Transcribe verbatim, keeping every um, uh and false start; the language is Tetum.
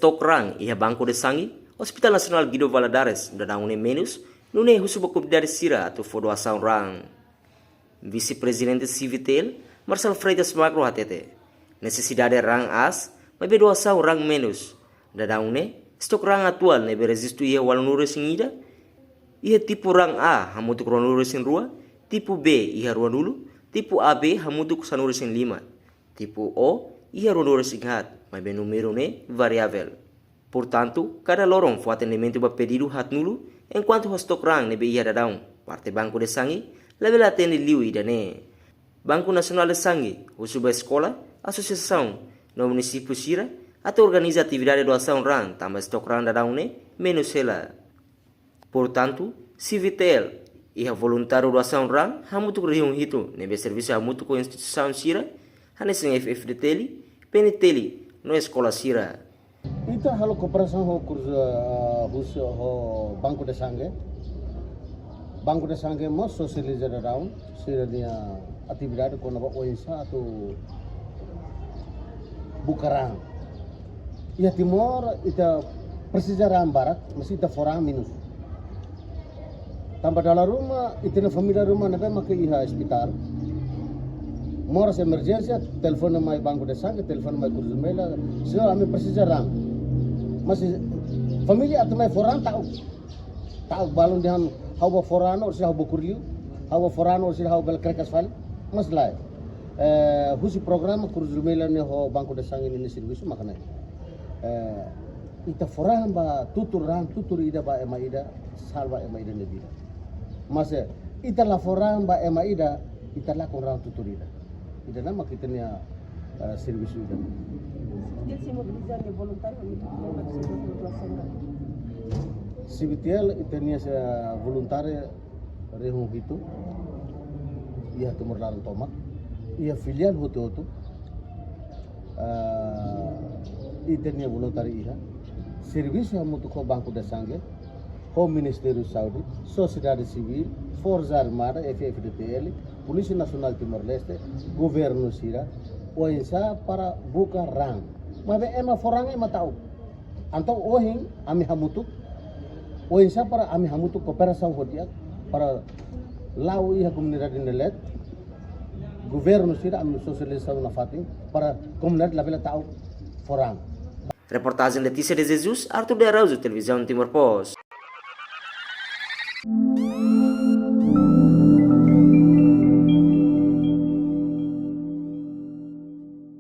Stok raan iha Banco de Sangue, Hospital Nasionál Guido Valadares, daudaun ne'e menus, nune'e husu ba komunidade sira atu fó doasaun raan. Vise-Prezidente CVTL, Marcelo Freitas Magro hatete, nesesidade raan aas, maibé doasaun raan menus. Daudaun ne'e, stok raan atuál ne'ebé rejistu iha ualunulu-resin-ida, iha tipu raan A hamutuk ruanulu-resin-rua, tipu B iha ruanulu, tipu A B hamutuk sanulu-resin-lima, tipu O iha ruanulu-resin-haat, maibé númeru ne'e variavel. Portantu, kada loron fó atendimentu ba pedidu haatnulu, enkuantu ho stok raan ne'ebé iha daudaun, parte Banco de Sangue labele atende liu ida-ne'e. Banco Nacional de Sangue husu ba eskola, asosiasaun no munisípiu sira atu organiza atividade doasaun raan, tanba stok raan daudaun ne'e menus hela. Portantu, CVTL iha voluntáriu doasaun raan hamutuk rihun hitu, ne'ebé servisu hamutuk ho instituisaun sira, hanesan F-FDTL, PNTL no eskola sira. Ita halo kooperasaun ho Cruz, eh, husi ho Banco de Sangue. Banco de Sangue mós sosializa daudaun sira-nia atividade kona-ba oinsá atu buka raan. Iha Timor ita presiza raan barak, mas ita fó raan menus. Tanba dala ruma, ita-nia família ruma ne'ebé maka iha ospitál. Moras emerjénsia, telefone mai Banco de Sangue, telefone mai Cruz Vermelha, "Señór, ami presiza raan." Mas família atu mai fó raan ta'uk. Ta'uk balun dehan ha'u bá fó raan, orsida ha'u bokur liu, ha'u bá fó raan, orsida ha'u bele krekas fali, mas lae. Eh, husi programa Cruz Vermelha ne'e ho Banco de Sangue ninia servisu mak ne'e. Eh, ita fó raan ba tutur, raan tutur ida ba ema ida, salva ema ida nia vida. Mas, eh, ita la fó raan ba ema ida, ita lakon raan tutur ida. Ida-ne'e mak ita-nia, eh, servisu ida. Ita sei mobiliza nia voluntáriu, ita sei mobiliza doasaun raan. CVTL ita-nia, eh, voluntáriu rihun hitu, iha Timor laran tomak, iha filiál hotu-hotu, eh, ita-nia voluntáriu iha, servisu hamutuk ho Banco de Sangue, ho Ministériu Saúde, sosiedade sivíl, Forsa Armada, F-FDTL, Polísia Nasionál Timor-Leste, governu sira, oinsá para buka raan. Maibé ema fó raan ema ta'uk. Entaun ohin ami hamutuk, oinsá para ami hamutuk kooperasaun ho di'ak, para la'o iha komunidade nia leet, governu sira ami sosializasaun nafatin, para komunidade labele ta'uk fó raan. Reportajen Letícia de Jesus, Arthur de Araújo, Televizaun Timor Post.